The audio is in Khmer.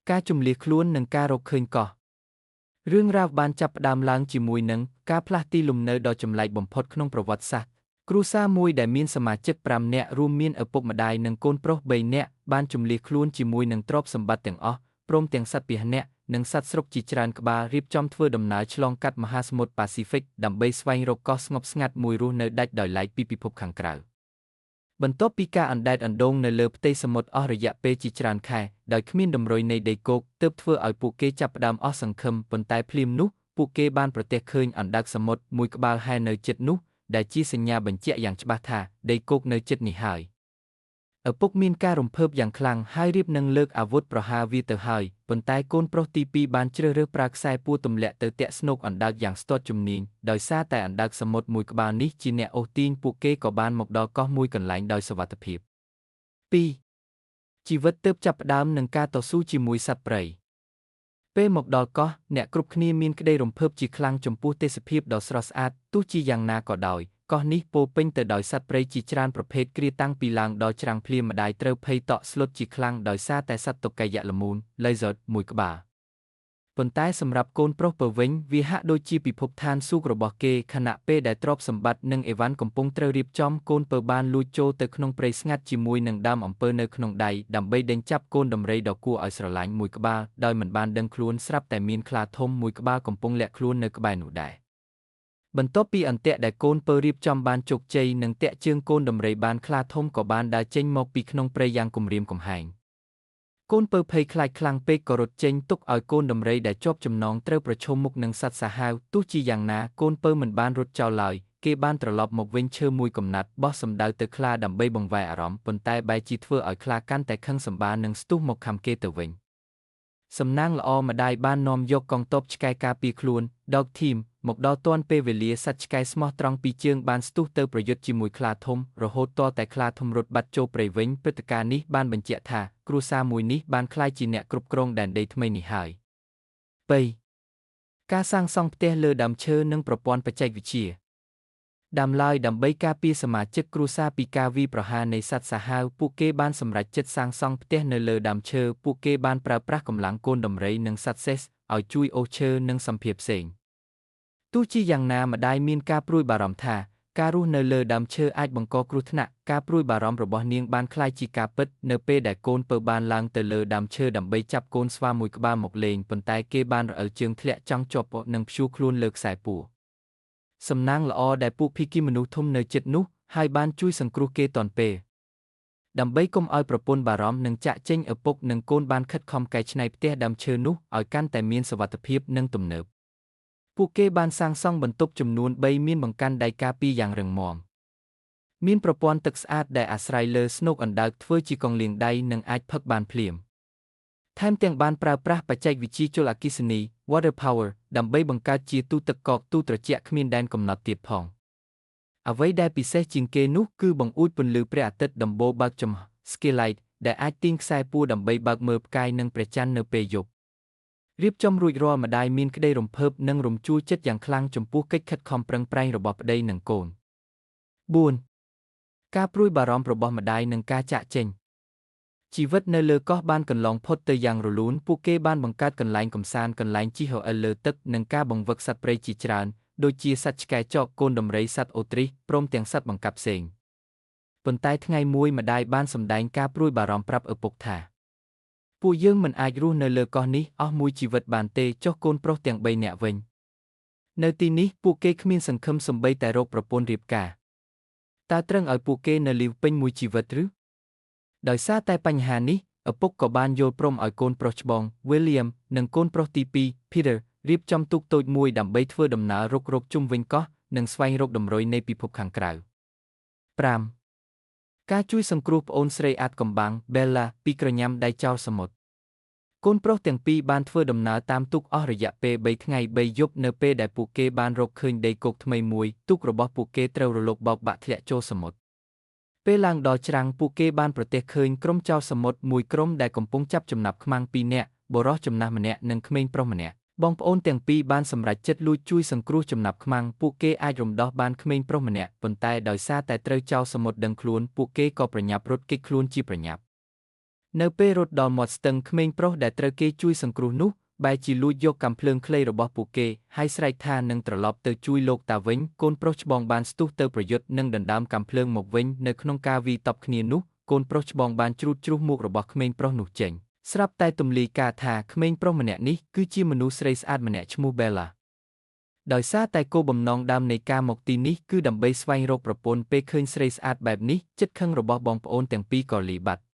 ការជម្លៀសខ្លួននិងការរកឃើញកោះរឿងរ៉ាវបានចាប់ផ្ដើមឡើងជាមួយនឹងការផ្លាស់ទីលំនៅដ៏ចម្លែកបំផុតក្នុងប្រវត្តិសាស្ត្រគ្រួសារមួយដែលមានសមាជិក5នាក់រួមមានឪពុកម្ដាយនិងកូនប្រុស3នាក់បានជម្លៀសខ្លួនជាមួយនឹងទ្រព្យសម្បត្តិទាំងអស់ព្រមទាំងសត្វពាហនៈនិងសត្វស្រុកជាច្រើនក្បាលរៀបចំធ្វើដំណើរឆ្លងកាត់មហាសមុទ្រប៉ាស៊ីហ្វិកដើម្បីស្វែងរកកោះស្ងប់ស្ងាត់មួយរស់នៅដាច់ដោយឡែកពីពិភពខាងក្រៅបន្ទាប់ពីការអណ្ដែតអណ្ដូងនៅលើផ្ទៃសមុទ្រអស់រយៈពេលជាច្រើនខែដោយគ្មានតម្រុយនៃដីគោកទើបធ្វើឲ្យពួកគេចាប់ផ្ដើមអស់សង្ឃឹមប៉ុន្តែភ្លាមនោះពួកគេបានប្រទះឃើញអណ្ដើកសមុទ្រមួយក្បាលហែលនៅជិតនោះដែលជាសញ្ញាបញ្ជាក់យ៉ាងច្បាស់ថាដីគោកនៅជិតនេះហើយឪពុកមានការរំភើបយ៉ាងខ្លាំងហើយរៀបនឹងលើកអាវុធប្រហារវាទៅហើយប៉ុន្តែកូនប្រុសទី2បានជ្រើសរើសប្រើខ្សែពួរទម្លាក់ទៅទាក់ស្នូកអណ្ដើកយ៉ាងស្ទាត់ជំនាញដោយសារតែអណ្ដើកសមុទ្រមួយក្បាលនេះជាអ្នកអូសទាញពួកគេក៏បានមកដល់កោះមួយកន្លែងដោយសុវត្ថិភាព2ជីវិតទើបចាប់ផ្ដើមនឹងការតស៊ូជាមួយសត្វព្រៃពេលមកដល់កោះអ្នកគ្រប់គ្នាមានក្តីរំភើបជាខ្លាំងចំពោះទេសភាពដ៏ស្រស់ស្អាតទោះជាយ៉ាងណាក៏ដោយកោះនេះពោពេញទៅដោយសត្វព្រៃជាច្រើនប្រភេទគ្រាតាំងពីឡើងដល់ច្រាំងភ្លាមម្ដាយត្រូវភ័យតក់ស្លុតជាខ្លាំងដោយសារតែសត្វតុកែយល្មូន Lizard មួយក្បាលប៉ុន្តែសម្រាប់កូនប្រុសពៅវិញវាហាក់ដូចជាពិភពឋានសួគ៌របស់គេខណៈពេលដែលទ្រព្យសម្បត្តិនិងអីវ៉ាន់កំពុងត្រូវរៀបចំកូនពៅបានលួចចូលទៅក្នុងព្រៃស្ងាត់ជាមួយនឹងដើមអំពើនៅក្នុងដៃដើម្បីដេញចាប់កូនដំរីដ៏គួរឲ្យស្រឡាញ់មួយក្បាលដោយមិនបានដឹងខ្លួនស្រាប់តែមានខ្លាធំមួយក្បាលកំពុងលាក់ខ្លួននៅក្បែរនោះដែរបន្ទាប់ពីអន្ទាក់ដែលកូនពៅរៀបចំបានជោគជ័យនិងទាក់ជើងកូនដំរីបានខ្លាធំក៏បានដើរចេញមកពីក្នុងព្រៃយ៉ាងគំរាមកំហែងកូនពៅភ័យខ្លាចខ្លាំងពេកក៏រត់ចេញទុកឲ្យកូនដំរីដែលជាប់ចំណងត្រូវប្រឈមមុខនឹងសត្វសាហាវទោះជាយ៉ាងណាកូនពៅមិនបានរត់ចោលឡើយគេបានត្រឡប់មកវិញឈើមួយកំណាត់បោះសម្ដៅទៅខ្លាដើម្បីបង្វែរអារម្មណ៍ប៉ុន្តែបែរជាធ្វើឲ្យខ្លាកាន់តែខឹងសម្បារនិងស្ទុះមកខាំគេទៅវិញសំណាងល្អម្ដាយបាននាំយកកងទ័ពឆ្កែការពារខ្លួន Dog Team មកដល់ទាន់ពេលវេលាសត្វឆ្កែស្មោះត្រង់ពីរជើងបានស្ទុះទៅប្រយុទ្ធជាមួយខ្លាធំរហូតទាល់តែខ្លាធំរត់បាត់ចូលព្រៃវិញព្រឹត្តិការណ៍នេះបានបញ្ជាក់ថាគ្រួសារមួយនេះបានក្លាយជាអ្នកគ្រប់គ្រងដែនដីថ្មីនេះហើយ3ការសាងសង់ផ្ទះលើដើមឈើនិងប្រព័ន្ធបច្ចេកវិទ្យាដើមឡើយដើម្បីការពារសមាជិកគ្រួសារពីការវាយប្រហារនៃសត្វសាហាវពួកគេបានសម្រេចចិត្តសាងសង់ផ្ទះនៅលើដើមឈើពួកគេបានប្រើប្រាស់កម្លាំងកូនដំរីនិងសត្វសេះឲ្យជួយអូសឈើនិងសម្ភារៈផ្សេងទោះជាយ៉ាងណាម្ដាយមានការព្រួយបារម្ភថាការរស់នៅលើដើមឈើអាចបង្កគ្រោះថ្នាក់ការព្រួយបារម្ភរបស់នាងបានក្លាយជាការពិតនៅពេលដែលកូនពៅបានឡើងទៅលើដើមឈើដើម្បីចាប់កូនស្វាមួយក្បាលមកលេងប៉ុន្តែគេបានរអិលជើងធ្លាក់ចង់ជាប់និងព្យួរខ្លួនលើខ្សែពួរសំណាងល្អដែលពួកភីគីមនុស្សធំនៅជិតនោះហើយបានជួយសង្គ្រោះគេទាន់ពេលដើម្បីកុំឲ្យប្រពន្ធបារម្ភនិងចាក់ចេញឪពុកនិងកូនបានខិតខំកែច្នៃផ្ទះដើមឈើនោះឲ្យកាន់តែមានសុវត្ថិភាពនិងទំនើបពួកគេបានសាងសង់បន្ទប់ចំនួន3មានបង្កាន់ដៃការពារយ៉ាងរឹងមាំមានប្រព័ន្ធទឹកស្អាតដែលអាស្រ័យលើស្នូកអណ្ដើកធ្វើជាកង់លាងដៃនិងអាចផឹកបានភ្លាមថែមទាំងបានប្រើប្រាស់បច្ចេកវិទ្យាជលអគ្គិសនី Water Power ដើម្បីបង្កើតជាទូទឹកកកទូត្រជាក់គ្មានដែនកំណត់ទៀតផងអ្វីដែលពិសេសជាងគេនោះគឺបង្អួចពន្លឺព្រះអាទិត្យដំបូលបើកចំហ Skylight ដែលអាចទាញខ្សែពួរដើម្បីបើកមើលផ្កាយនិងព្រះច័ន្ទនៅពេលយប់រៀបចំរួចរាល់ម្ដាយមានក្តីរំភើបនិងរំជួលចិត្តយ៉ាងខ្លាំងចំពោះកិច្ចខិតខំប្រឹងប្រែងរបស់ប្តីនិងកូន4ការព្រួយបារម្ភរបស់ម្ដាយនិងការចាកចេញជីវិតនៅលើកោះបានកន្លងផុតទៅយ៉ាងរលូនពួកគេបានបង្កើតកន្លែងកម្សាន្តកន្លែងជិះហោអិលលើទឹកនិងការបង្វឹកសត្វព្រៃជាច្រើនដូចជាសត្វឆ្កែចកកូនដំរីសត្វអូទ្រីសព្រមទាំងសត្វបង្កាប់ផ្សេងប៉ុន្តែថ្ងៃមួយម្ដាយបានសម្ដែងការព្រួយបារម្ភប្រាប់ឪពុកថាពួកយើងមិនអាចរស់នៅលើកោះនេះអស់មួយជីវិតបានទេចុះកូនប្រុសទាំង3នាក់វិញនៅទីនេះពួកគេគ្មានសង្ឃឹមសំបីតែរកប្រពន្ធរៀបការតើត្រឹងឲ្យពួកគេនៅលីវពេញមួយជីវិតឬដោយសារតែបញ្ហានេះឪពុកក៏បានយល់ព្រមឲ្យកូនប្រុសច្បង William និងកូនប្រុសទី2 Peter រៀបចំទូកតូចមួយដើម្បីធ្វើដំណើររុករកជុំវិញកោះនិងស្វែងរកតម្រុយនៃពិភពខាងក្រៅ5ការជួយសង្គ្រោះប្អូនស្រីអាតកំបាំង Bella ពីក្រញាំដៃចោលសមុទ្រកូនប្រុសទាំងពីរបានធ្វើដំណើរតាមទូកអស់រយៈពេល3ថ្ងៃ3យប់នៅពេលដែលពួកគេបានរកឃើញដីគោកថ្មីមួយទូករបស់ពួកគេត្រូវរលកបោកបាក់ធ្លាក់ចូលសមុទ្រពេលឡើងដល់ច្រាំងពួកគេបានប្រទះឃើញក្រុមចោរសមុទ្រមួយក្រុមដែលកំពុងចាប់ចំណាប់ខ្មាំង2នាក់បុរសចំណាស់ម្នាក់និងក្មេងប្រុសម្នាក់បងប្អូនទាំងពីរបានសម្រេចចិត្តលួចជួយសង្គ្រោះចំណាប់ខ្មាំងពួកគេអាចរំដោះបានក្មេងប្រុសម្នាក់ប៉ុន្តែដោយសារតែត្រូវចោរសមុទ្រដឹងខ្លួនពួកគេក៏ប្រញាប់រត់គេចខ្លួនជាប្រញាប់ នៅពេលរត់ដល់មាត់ស្ទឹងក្មេងប្រុសដែលត្រូវគេជួយសង្គ្រោះនោះបែរជាលួចយកកាំភ្លើងខ្លីរបស់ពួកគេហើយស្រែកថានឹងត្រឡប់ទៅជួយលោកតាវិញកូនប្រុសច្បងបានស្ទុះទៅប្រយុទ្ធនិងដណ្ដើមកាំភ្លើងមកវិញនៅក្នុងការវាយតប់គ្នានោះកូនប្រុសច្បងបានជ្រូតជ្រុះមួករបស់ក្មេងប្រុសនោះចេញស្រាប់តែទម្លាយការថាក្មេងប្រុសម្នាក់នេះគឺជាមនុស្សស្រីស្អាតម្នាក់ឈ្មោះ Bella ដោយសារតែគោលបំណងដើមនៃការមកទីនេះគឺដើម្បីស្វែងរកប្រពន្ធពេលឃើញស្រីស្អាតបែបនេះចិត្តខឹងរបស់បងប្អូនទាំងពីរក៏លីបាត់។